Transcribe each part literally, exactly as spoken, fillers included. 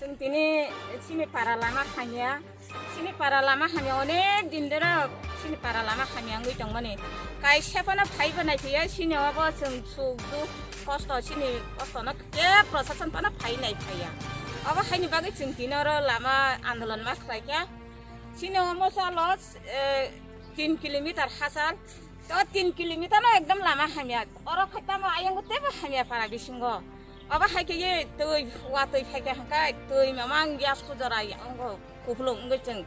Chwng tini chini para lama hamya, chini para lama hamya onek din doro chini para lama hamya wngwi tongmani. Kaisa phano phaibo naiphiya chini obo chwng suk duk kosto chini kostono khe prosason phano phai naiphaiya. Obo haini bagwi chwng tini oro lama andolon ma khlaikha. Chini omo salo, eh, tin kilometer hachal. To tin kilometer no ekdom lama hamya. Oro khaitamo ayang tebo hamya para bisingo. Obo hai khe ye twi watwi phai khe hangkai twi mamang gas kujora ongo kuphulung wngwi chwng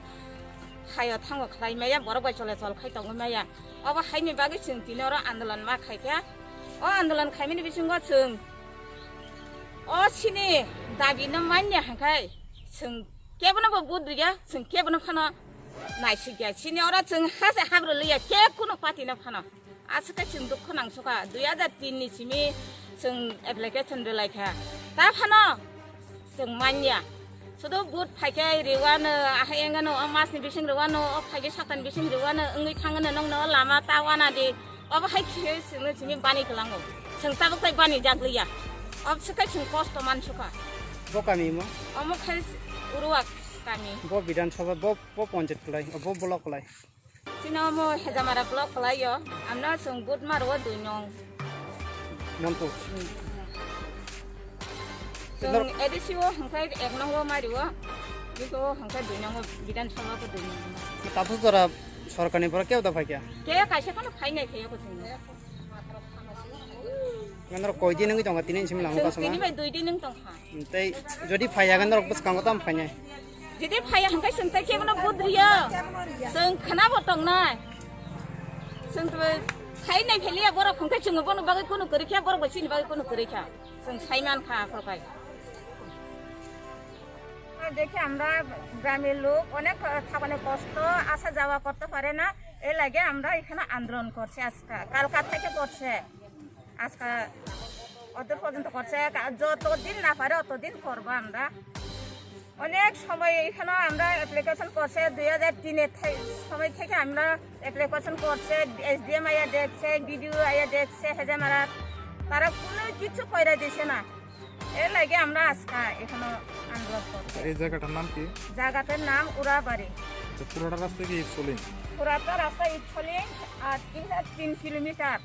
hayo thango khlai maya borok bai chole chol khai tongwi maya. Obo haini bagwi chwng tini oro andolon ma khai khe. O andolon khaimani bisingo chwng o chini dabi no manya hangkai chwng kebono bo budriya chwng kebono phano naisikya. Chini oro chwng hase habro liya khe kuno party no phano. Aswk khe chwng dukhu nang sukha, dui hajar tin ni simi chwng application rwlai kha. Ta phano chwng manya. Sudu vote phai khe riwano, ahai engano, o mas ni bising riwano, o phai khe sata ni bising riwano, wngwi thangano nongno o lama ta wana di. Obo hai khe chwngno simi bani kwlango. Chwng tabuk tai bani jak liya. Obswk khe chwng kosto man sukha. Bo kami mo? Omo khai Uruwak kami. Bo Bidhan Sabha, bo, bo Panchayat kwlai, bo block kwlai. Chini omo Hejamara block kwlaio, amno chwng vote maro dui nong. Montu. Hmm. Chwng A D C o hwnkhe ek nongo mario, biko hwnkhe dui nongo Bidhan Sabha ko dui nongo. Tapus jora sorkar ni borok kebo da phaikya? Khe kaisa khano phainai khe ko chwng. Nandro koi din wngwi tongo tini simi lango chwng kasama? Tini bai dui din wng tongkha. Tei jodi phaiya gan norok bwskango tam phainai. Jodi phaiya hwnkhe chwng tei kebono budriya. Chwng khwnabo tongnai. Chwng tei phainai pheliya borok hwnkhe chwng bono bagwi kunu kwrwi kha, borok bai chini bagwi kunu kwrwi kha. Chwng saiman kha akhorkai. দেখে আমরা গ্রামের লোক অনেক থাকানো কষ্ট, আসা যাওয়া করতে পারে না, এর লাগে আমরা এখানে আন্দোলন করছি। আজকে কালকা থেকে করছে, আজকে অত পর্যন্ত করছে। যতদিন না পারে অতদিন করবো আমরা। অনেক সময় এখানে আমরা অ্যাপ্লিকেশন করছে, দুই হাজার তিনের থে- সময় থেকে আমরা অ্যাপ্লিকেশন করছে। এসডিএম আইয়া দেখছে, বিডিও আইয়া দেখছে, হেজামারা, তারা কোনো কিছু করে দিছে না। এর লাগে আমরা আজকে এখানে আন্দোলন করছি। এই জায়গাটার নাম কি? জায়গাটার নাম উড়াবাড়ি। তো পুরোটা রাস্তা কি ইটসলিং? পুরাটা রাস্তা ইটসলিং আর তিন, তিন কিলোমিটার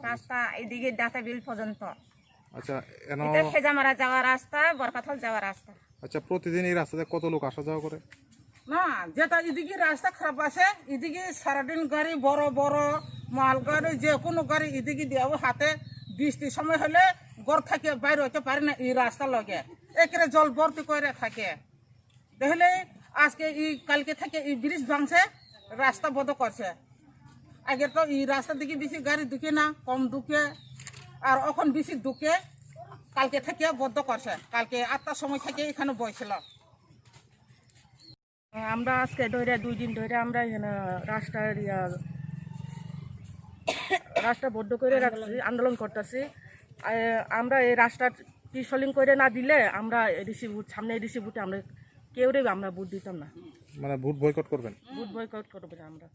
রাস্তা এদিকে ডাটাবিল পর্যন্ত। আচ্ছা, এন- এটা খেজামারা যাওয়ার রাস্তা, বরকাতল যাওয়ার রাস্তা। আচ্ছা, প্রতিদিন এই রাস্তাতে কত লোক আসা যাওয়া করে? না, যেটা এদিকে রাস্তা খারাপ আছে, এদিকে সারাদিন গাড়ি, বড় বড় মালগাড়ি, যে কোনো গাড়ি এদিকে দিয়ে হাতে বৃষ্টির সময় হলে ঘর থেকে বাইরে হইতে পারে না এই রাস্তা লগে, একেবারে জল ভর্তি করে থাকে। দেখলে আজকে এই কালকে থেকে এই ব্রিজ ভাঙছে, রাস্তা বন্ধ করছে। আগে তো এই রাস্তা দিকে বেশি গাড়ি ঢুকে না, কম ঢুকে, আর এখন বেশি ঢুকে। কালকে থেকে বন্ধ করছে, কালকে আটটার সময় থেকে এখানে বইছিল। আমরা আজকে ধরে দুই দিন ধরে আমরা এখানে রাস্তার ইয়া, রাস্তা বন্ধ করে রাখছি, আন্দোলন করতেছি। আহ, আমরা এই রাস্তার পিছলিং করে না দিলে আমরা এডিসি বুথ, সামনে এডিসি বুথে আমরা কেউরে আমরা ভোট দিতাম না। মানে ভোট বয়কট করবেন? ভোট বয়কট করবেন আমরা।